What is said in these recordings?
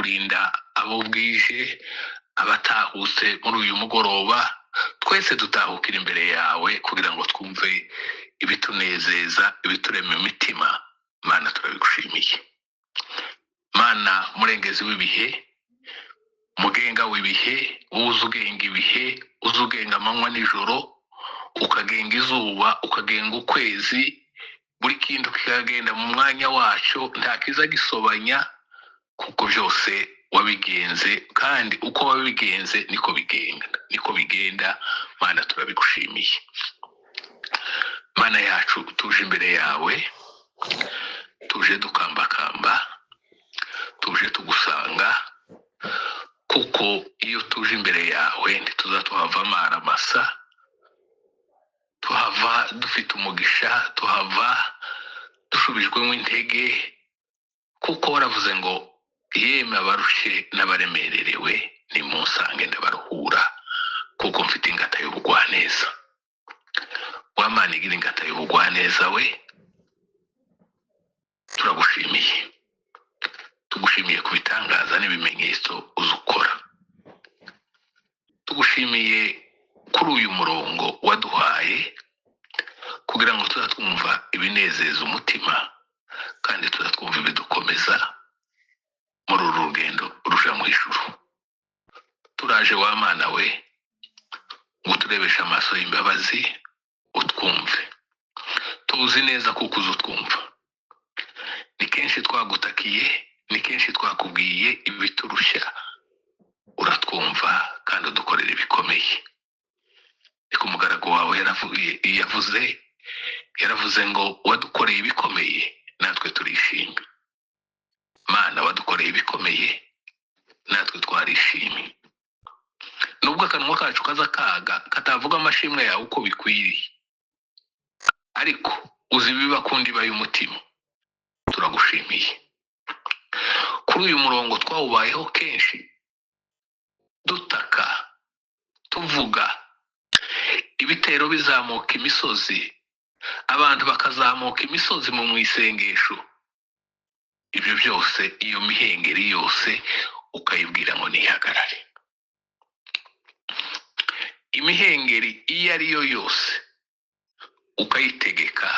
Kurinda abo bwije, abatahutse muri uyu mugoroba, twese dutahukira imbere yawe kugira ngo twumve ibitunezeza, ibiturema imitima. Mana, turabigushimiye. Mana murengezi w'ibihe, mugenga w'ibihe, uzi ugenga ibihe, uzi ugenga amanywa n'ijoro, ukagenga izuba, ukagenga ukwezi, buri kintu kikagenda mu mwanya wacyo, nta kiza gisobanya, kuko byose wabigenze, kandi uko wabigenze niko bigenda, niko bigenda. Mana, turabigushimiye. Mana yacu, tuje imbere yawe, tuje dukambakamba, tuje tugusanga, kuko iyo tuje imbere yawe ntituza tuhava amaramasa, tuhava dufite umugisha, tuhava dushubijwemo intege, kuko waravuze ngo yemwe abarushye n'abaremererewe nimunsange ndabaruhura, kuko mfite ingata y'ubugwaneza. Wa Mana igira ingata y'ubugwaneza we, turagushimiye, tugushimiye ku bitangaza n'ibimenyetso uzi ukora, tugushimiye kuri uyu murongo waduhaye kugira ngo tuza twumva ibinezeza umutima, kandi tuza twumva ibidukomeza muri uru rugendo ruja mu ijuru. Turaje wa Mana we, ngo uturebeshe amaso y'imbabazi, utwumve. Tuzi neza kuko uzi utwumva. Ni kenshi twagutakiye, ni kenshi twakubwiye ibiturushya, uratwumva kandi udukorera ibikomeye. Niko umugaragu wawe yavuze, yaravuze ngo wadukoreye ibikomeye, natwe turishimye. Mana, wadukoreye ibikomeye, natwe twarishimye. Nubwo akanwa kacu kaza kaga katavuga amashimwe yawe uko bikwiriye, ariko uzi ibiba ku ndiba y'umutima. Turagushimiye kuri uyu murongo twawubayeho kenshi, dutaka, tuvuga ibitero bizamuka imisozi, abantu bakazamuka imisozi mu isengesho. Ibyo byose, iyo mihengeri yose ukayibwira ngo nihagarare. Imihengeri iyo ari yo yose ukayitegeka.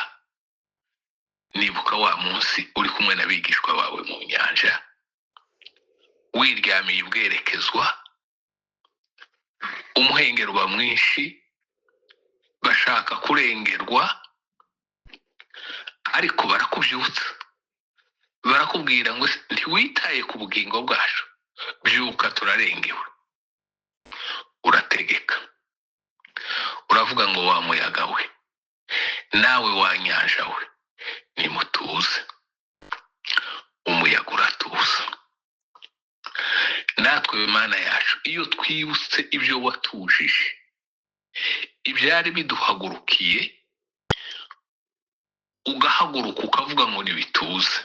Nibuka wa munsi uri kumwe n'abigishwa bawe mu nyanja, wiryamiye ubwerekezwa, umuhengeri uba mwinshi, bashaka kurengerwa, ariko barakubyutsa, barakubwira ngo ntiwitaye ku bugingo bwacu, byuka turarengewe. Urategeka, uravuga ngo wa muyaga we, nawe wa nyanja we, nimutuze. Umuyaga uratuza. Natwe Mana yacu, iyo twibutse ibyo watujije, ibyari biduhagurukiye, ugahaguruka ukavuga ngo ntibituze,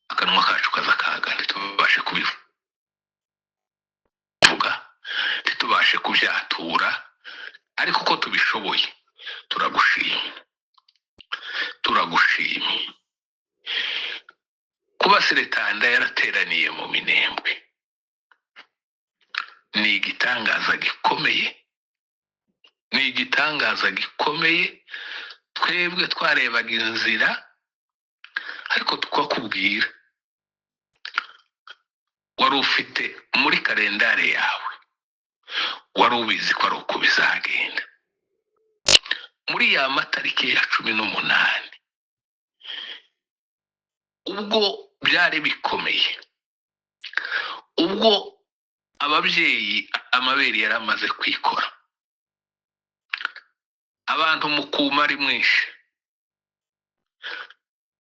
akanwa kacu kaza kaga, ntitubashe kubivuga, ntitubashe kubyatura, ariko uko tubishoboye turagushimye, turagushimye. Kuba Seretanda yarateraniye mu Minembwe ni igitangaza gikomeye, ni igitangaza gikomeye. Twebwe twarebaga inzira, ariko tukakubwira, wari ufite muri kalendari yawe, wari ubizi ko ari uko bizagenda. Muri ya matariki ya 18, ubwo byari bikomeye, ubwo ababyeyi amabere yari amaze kwikora, abantu mukuma ari mwinshi,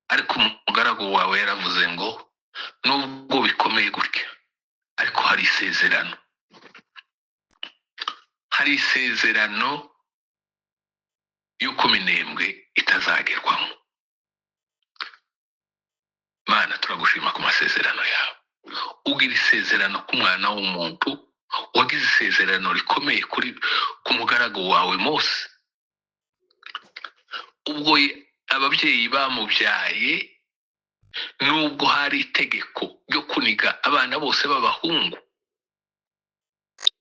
ariko umugaragu wawe yaravuze ngo nubwo bikomeye gutya, ariko hari isezerano, hari isezerano y'uko Minembwe itazagerwamo. Mana, turagushima ku masezerano yawe. Ugira isezerano ku mwana w'umuntu, wagize isezerano rikomeye kuri ku mugaragu wawe Mose, ubwo ababyeyi bamubyaye Nubwo hari itegeko ryo kuniga abana bose b'abahungu,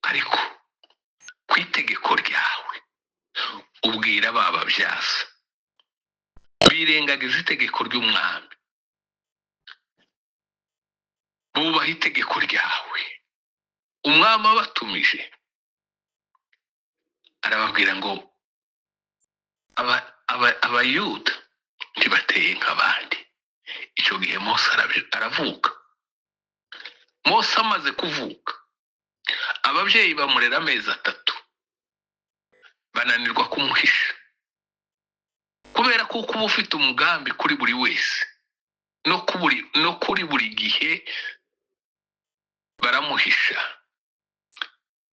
ariko ku itegeko ryawe ubwira ba babyaza birengagiza itegeko ry'umwami, bubaha itegeko ryawe. Umwami abatumije arababwira ngo Abayuda ntibateye nk'abandi. Icyo gihe Mose aravuka. Mose amaze kuvuka, ababyeyi bamurera amezi 3, bananirwa kumuhisha, kubera ko uba ufite umugambi kuri buri wese no kuri buri gihe. Baramuhisha,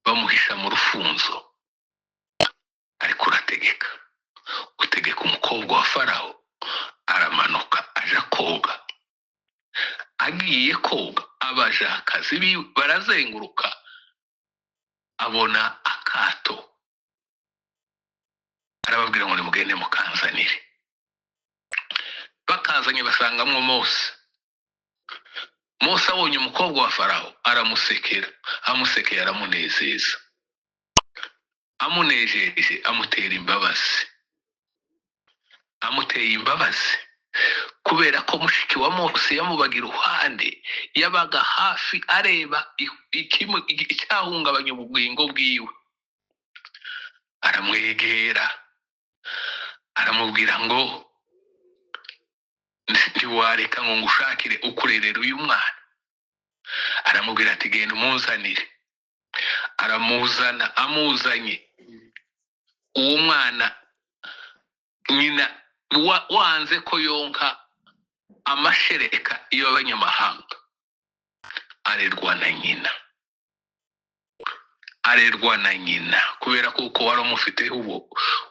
bamuhisha mu rufunzo. Ariko urategeka, utegeka umukobwa wa Farawo, aramanuka aja koga. Agiye koga, abajakazi biwe barazenguruka, abona akato, arababwira ngo nimugende mukanzanire. Bakazanye basangamwo Mose. Mose abonye umukobwa wa Farawo aramusekera, amusekeye aramunezeza, amunejeje amutera imbabazi, amuteye imbabazi kubera ko mushiki wa Mose yamubaga iruhande, yabaga hafi areba icyahungabanya ubugingo bwiwe. Aramwegera aramubwira ngo ntiwareka ngo ngushakire ukurerera uyu mwana. Aramubwira ati genda umunzanire. Aramuzana, amuzanye uwo mwana, nyina wanze ko yonka amashereka y'abanyamahanga, arerwa na nyina, arerwa na nyina kubera kuko wari umufiteho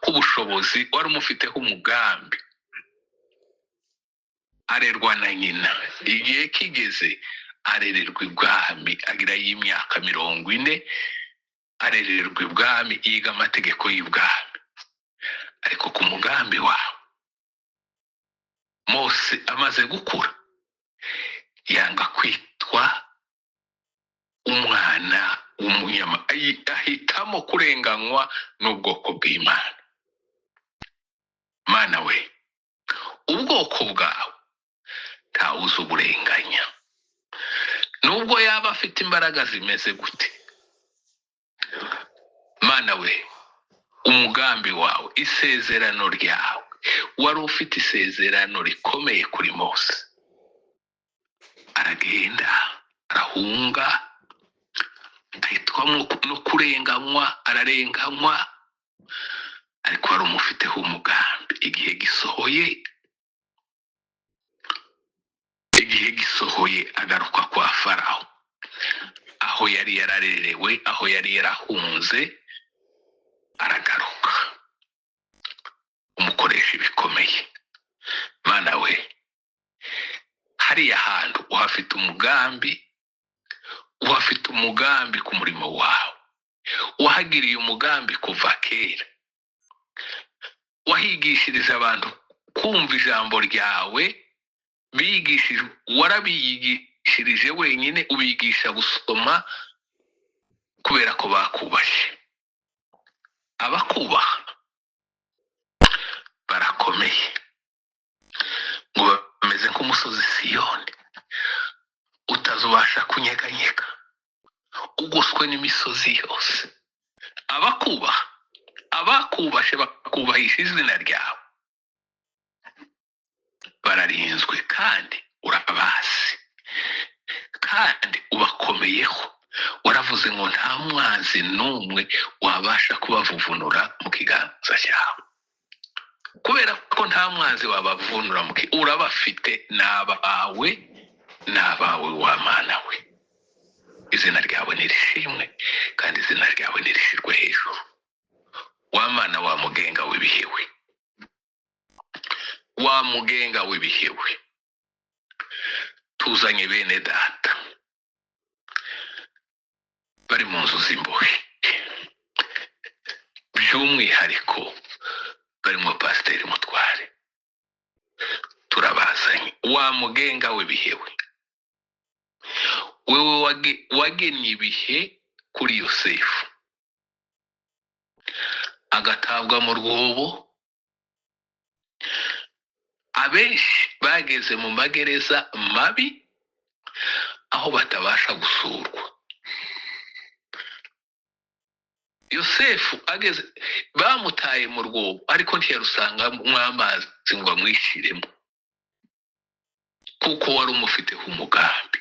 ubushobozi, wari umufiteho umugambi. Arerwa na nyina, igihe kigeze arererwa ibwami, agira y'imyaka 40, arererwa ibwami, yiga amategeko y'ibwami. Ariko ku mugambi wawe, Mose amaze gukura yanga kwitwa umwana w'umunyama, ahitamo kurenganywa n'ubwoko bw'Imana. Mana we, ubwoko bwawe ntawuzi uburenganya, nubwo yaba afite imbaraga zimeze gute. Mana we, umugambi wawe, isezerano ryawe, wari ufite isezerano rikomeye kuri Mose. Aragenda arahunga, ahitwamo no kurenganywa, ararenganywa, ariko wari umufiteho umugambi. Igihe gisohoye, igihe gisohoye agaruka kwa Farawo, aho yari yararerewe, aho yari yarahunze, aragaruka umukoresha ibikomeye. Mana we, hariya hantu uhafite umugambi, uhafite umugambi ku murimo wawe, wahagiriye umugambi kuva kera, wahigishirije abantu kumva ijambo ryawe, bigishije, warabigishirije wenyine, ubigisha gusoma kubera ko bakubashye. Abakubaha barakomeye, ngo bameze nk'umusozi Siyoni utazubasha kunyeganyega, ugoswe n'imisozi yose. Abakubaha, abakubashe bakubahisha izina ryawe, bararinzwe kandi urabazi, kandi ubakomeyeho. Waravuze ngo nta mwanzi n'umwe wabasha kubavuvunura mu kiganza cyawe. Kubera ko nta mwanzi wabavunura mu urabafite, n'abawe, n'abawe wa Mana we. Izina ryawe nirishimwe kandi izina ryawe nirishirwe hejuru. Wa Mana wa mugenga w'ibihewe, wa mugenga w'ibihewe, tuzanye bene data bari mu nzu z'imbohe, by'umwihariko barimo Pasiteri Mutware, turabazanye. Nyagasani wa mugenga w'ibihe we, wewe wagennye ibihe kuri Yosefu agatabwa mu rwobo. Abenshi bageze mu magereza mabi aho batabasha gusurwa. Yosefu ageze bamutaye mu rwobo, ariko ntiyarusangamo amazi ngo amwishyiremo, kuko wari umufiteho umugambi.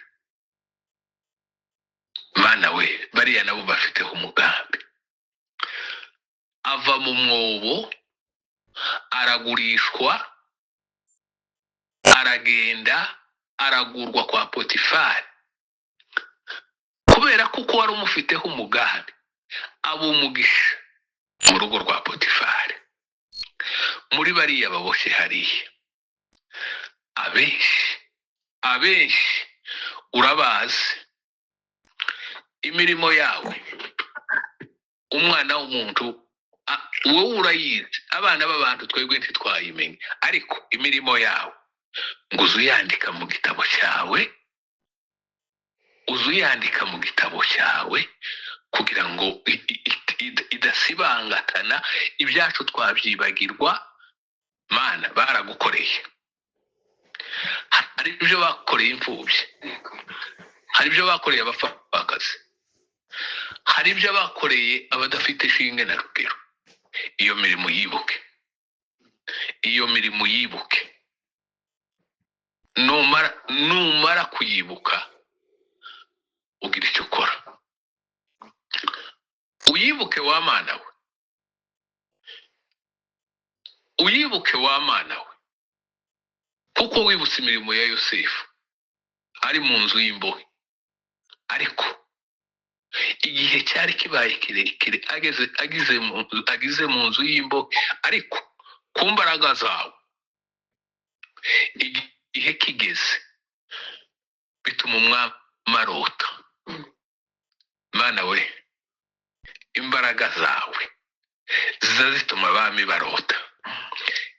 Mana we, bariya nabo bafiteho umugambi. Ava mu mwobo, aragurishwa, aragenda aragurwa kwa Potifari, kubera kuko wari umufiteho umugambi, aba umugisha mu rugo rwa Potifari. Muri bariya baboshye hariya, abenshi urabazi imirimo yawe. Umwana w'umuntu wowe urayizi, abana b'abantu twebwe ntitwayimenye, ariko imirimo yawe ngo uzuyandika mu gitabo cyawe, uzuyandika mu gitabo cyawe kugira ngo idasibangatana, ibyacu twabyibagirwa. Mana, baragukoreye, hari ibyo bakoreye imfubyi, hari ibyo bakoreye abapfakazi, hari ibyo bakoreye abadafite shinge na rugero. Iyo mirimo yibuke, iyo mirimo yibuke. Numara kuyibuka ugira icyo ukora. Uyibuke wa Mana we, uyibuke wa Mana we, kuko wibutse imirimo ya Yosefu ari mu nzu y'imbohe. Ariko igihe cyari kibaye kirekire agize mu nzu y'imbohe, ariko ku mbaraga zawe igihe kigeze bituma umwami arota. Mana we, imbaraga zawe ziza zituma abami barota,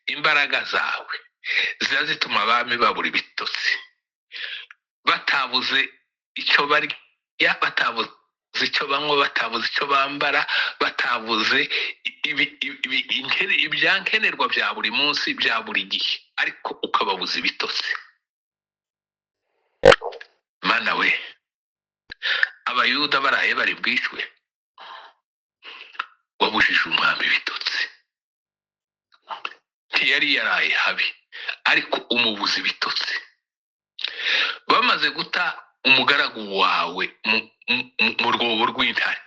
imbaraga zawe ziza zituma abami babura ibitotsi, batabuze icyo barya, batabuze icyo banywa, batabuze icyo bambara, batabuze ibyankenerwa bya buri munsi, bya buri gihe, ariko ukababuza ibitotsi. Mana we, abayuda baraye bari bwicwe, wabujije umwami ibitotsi. Ntiyari yaraye habi, ariko umubuza ibitotsi. Bamaze guta umugaragu wawe mu rwobo rw'intare,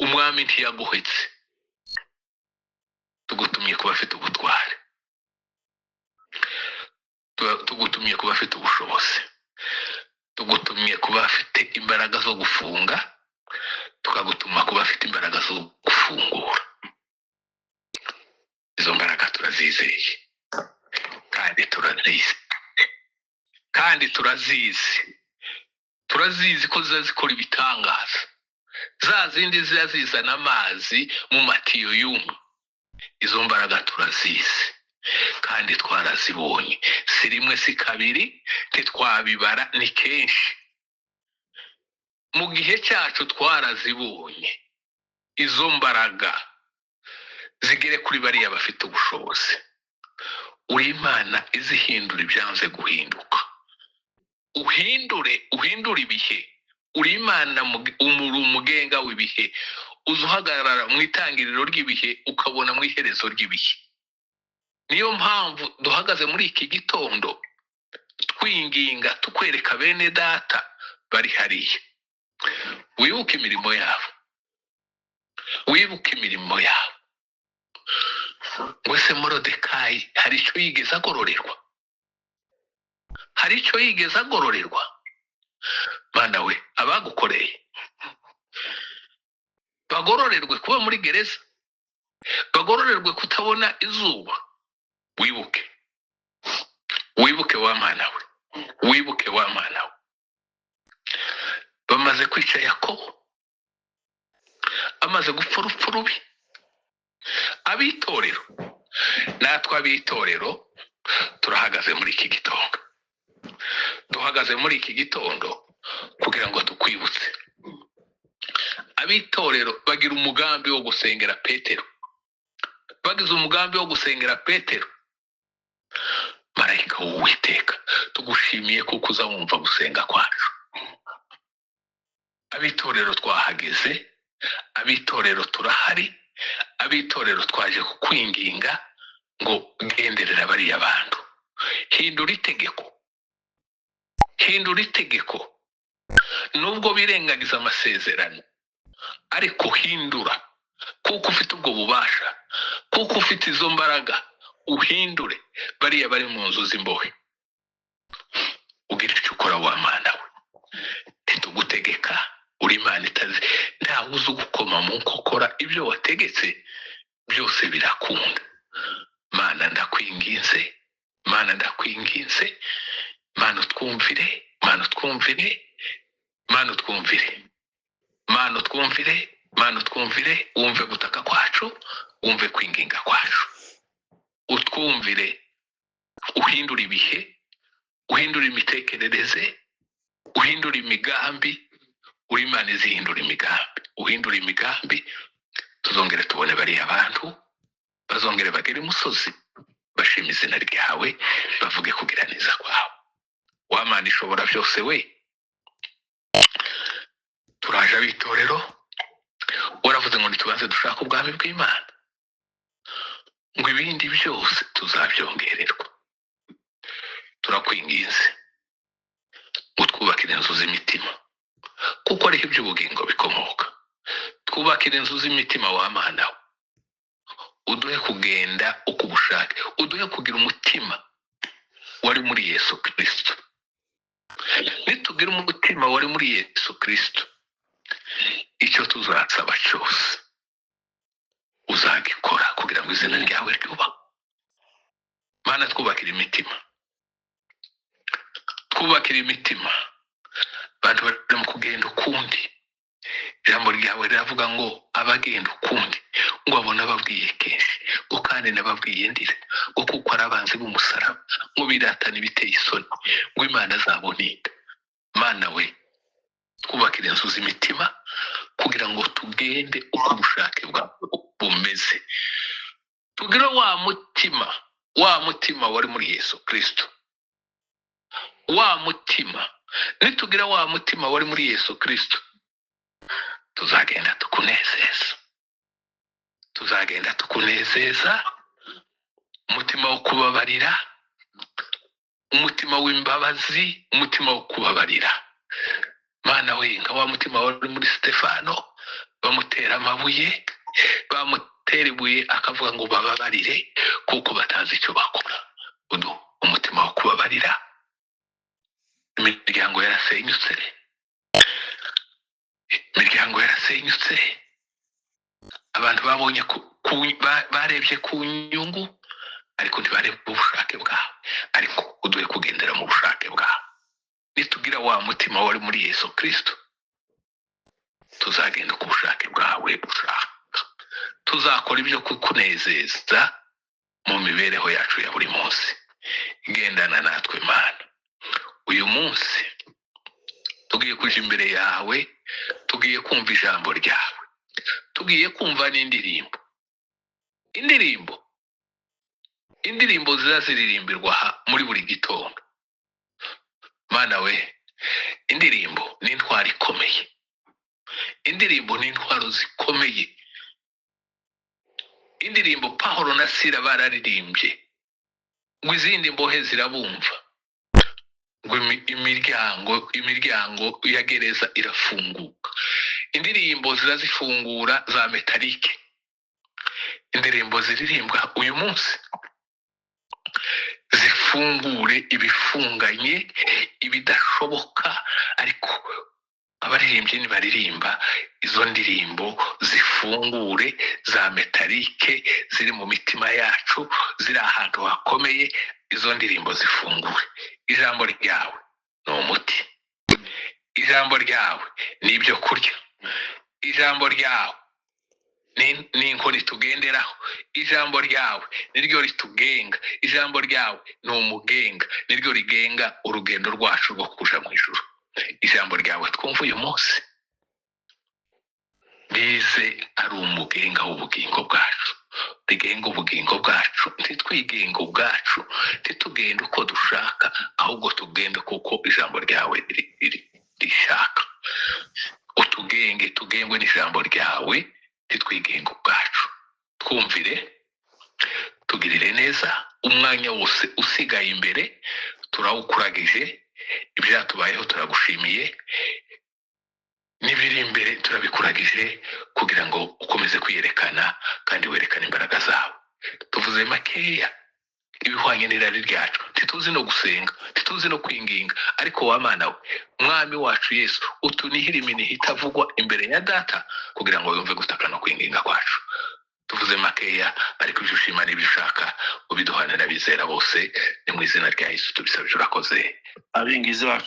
umwami ntiyaguhetse. Tugutumye kuba afite ubutware, tugutumye kuba afite ubushobozi, tugutumye kuba afite imbaraga zo gufunga, tukagutuma kuba afite imbaraga zo gufungura. Izo mbaraga turazizeye kandi turazizi, kandi turazizi, turazizi ko ziza zikora ibitangaza, za zindi ziza zizana amazi mu matiyo yumye. Izo mbaraga turazizi kandi twarazibonye, si rimwe si kabiri, ntitwabibara, ni kenshi mu gihe cyacu twarazibonye. Izo mbaraga zigere kuri bariya bafite ubushobozi. Uri Imana izihindura ibyanze guhinduka, uhindure ibihe. Uri Imana, uri umugenga w'ibihe, uza uhagarara mu itangiriro ry'ibihe ukabona mu iherezo ry'ibihe. Niyo mpamvu duhagaze muri iki gitondo twinginga tukwereka bene data bari hariya. Wibuke imirimo yabo, wibuke imirimo yabo. Ngo se Morodekayi hari icyo yigeze agororerwa? Hari icyo yigeze agororerwa? Mana we, abagukoreye bagororerwe kuba muri gereza, bagororerwe kutabona izuba. Wibuke, wibuke wa Mana we, wibuke wa Mana we. Bamaze kwica Yakobo, amaze gupfa urupfu rubi. Abitorero, natwe abitorero Turahagaze muri iki gitondo, duhagaze muri iki gitondo kugira ngo tukwibutse. Abitorero bagira umugambi wo gusengera Petero, bagize umugambi wo gusengera Petero. Marayika w'Uwiteka, tugushimiye kuko uza wumva gusenga kwacu. Abitorero twahageze, abitorero turahari, abitorero twaje kukwinginga ngo genderera bariya bantu, hindura itegeko, hindura itegeko. Nubwo birengagiza amasezerano, ariko hindura, kuko ufite ubwo bubasha, kuko ufite izo mbaraga. Uhindure bariya bari mu nzu z'imbohe, ugira icyo ukora wa Mana we. Ntitugutegeka, uri Imana itazi, ntawe uzi ugukoma mu nkokora. Ibyo wategetse byose birakunda. Mana ndakwinginze, Mana ndakwinginze, Mana utwumvire, Mana utwumvire, Mana utwumvire, Mana utwumvire, Mana utwumvire. Wumve gutaka kwacu, wumve kwinginga kwacu, utwumvire, uhindure ibihe, uhindure imitekerereze, uhindure imigambi. Uri Imana izihindura imigambi, uhindure imigambi, tuzongere tubone bariya bantu, bazongere bagere imusozi bashima izina ryawe, bavuge kugira neza kwawe. Wa Mana ishobora byose we, turaje abitorero. Waravuze ngo ntitubanze dushake ubwami bw'Imana, ngo ibindi byose tuzabyongererwa. Turakwinginze ngo twubakire inzu z'imitima, kuko ariho iby'ubugingo bikomoka. Twubakire inzu z'imitima wa Mana we, uduhe kugenda uko ubushake, uduhe kugira umutima wari muri Yesu Kristo. Nitugira umutima wari muri Yesu Kristo, icyo tuzasaba cyose uzagikora, kugira ngo izina ryawe ryubahwe. Mana, twubakire imitima, twubakire imitima. Abantu bari mu kugenda ukundi, ijambo ryawe riravuga ngo abagenda ukundi ngo abone ababwiye kenshi, ngo kandi nababwiye ndira, ngo kuko ari abanzi b'umusaraba, ngo biratana ibiteye isoni, ngo Imana zabo ninda. Mana we, twubakire inzu z'imitima kugira ngo tugende uko ubushake bwawe bumeze, tugire wa mutima, wa mutima wari muri Yesu Kristo, wa mutima. Nitugira wa mutima wari muri Yesu Kristo, tuzagenda tukunezeza, tuzagenda tukunezeza. Umutima wo kubabarira, umutima w'imbabazi, umutima wo kubabarira. Mana we, nka wa mutima wari muri Stefano, bamutera amabuye, bamutera ibuye akavuga ngo bababarire kuko batazi icyo bakora. Udu umutima wo kubabarira. Imiryango yarasenyutse, imiryango yarasenyutse. Abantu babonye barebye ku nyungu, ariko ntibarebe ubushake bwawe. Ariko uduhe kugendera mu bushake bwawe. Nitugira wa mutima wari muri Yesu Kristo, tuzagenda ku bushake bwawe ushaka, tuzakora ibyo kukunezeza mu mibereho yacu ya buri munsi. Gendana natwe Mana. Uyu munsi tugiye kuja imbere yawe, tugiye kumva ijambo ryawe, tugiye kumva n'indirimbo. Indirimbo, indirimbo ziza ziririmbirwa aha muri buri gitondo. Mana we, indirimbo ni intwaro ikomeye, indirimbo ni intwaro zikomeye. Indirimbo Pawulo na Sila bararirimbye, ngo izindi mbohe zirabumva, ngo imiryango ya gereza irafunguka. Indirimbo zirazifungura za metalike. Indirimbo ziririmbwa uyu munsi zifungure ibifunganye, ibidashoboka. Ariko abaririmbyi nibaririmba izo ndirimbo, zifungure za metalike ziri mu mitima yacu, ziri ahantu hakomeye. Izo ndirimbo zifungure. Ijambo ryawe ni umuti, ijambo ryawe ni ibyo kurya, ijambo ryawe Ni inkoni tugenderaho. Ijambo ryawe niryo ritugenga. Ijambo ryawe ni umugenga, niryo rigenga urugendo rwacu rwo kuja mu ijuru. Ijambo ryawe twumva uyu munsi rize ari umugenga w'ubugingo bwacu, rigenga ubugingo bwacu. Ntitwigenga ubwacu, ntitugende uko dushaka, ahubwo tugende kuko ijambo ryawe rishaka. Utugenge, tugengwe n'ijambo ryawe, ntitwigenge ubwacu. Twumvire, tugirire neza. Umwanya wose usigaye imbere turawukuragije. Ibyatubayeho turagushimiye, n'ibiri imbere turabikuragije, kugira ngo ukomeze kwiyerekana kandi werekane imbaraga zawe. Tuvuze makeya ibihwanye n'irari ryacu. Ntituzi no gusenga, ntituzi no kwinginga, ariko wa Mana we, Mwami wacu Yesu, utunihire iminiho itavugwa imbere ya Data, kugira ngo yumve gutaka no kwinginga kwacu. Tuvuze makeya, ariko ibyo ushima n'ibyo ushaka ubiduhane n'abizera bose. Ni mu izina rya Yesu tubisabije, urakoze. Abingizi bacu.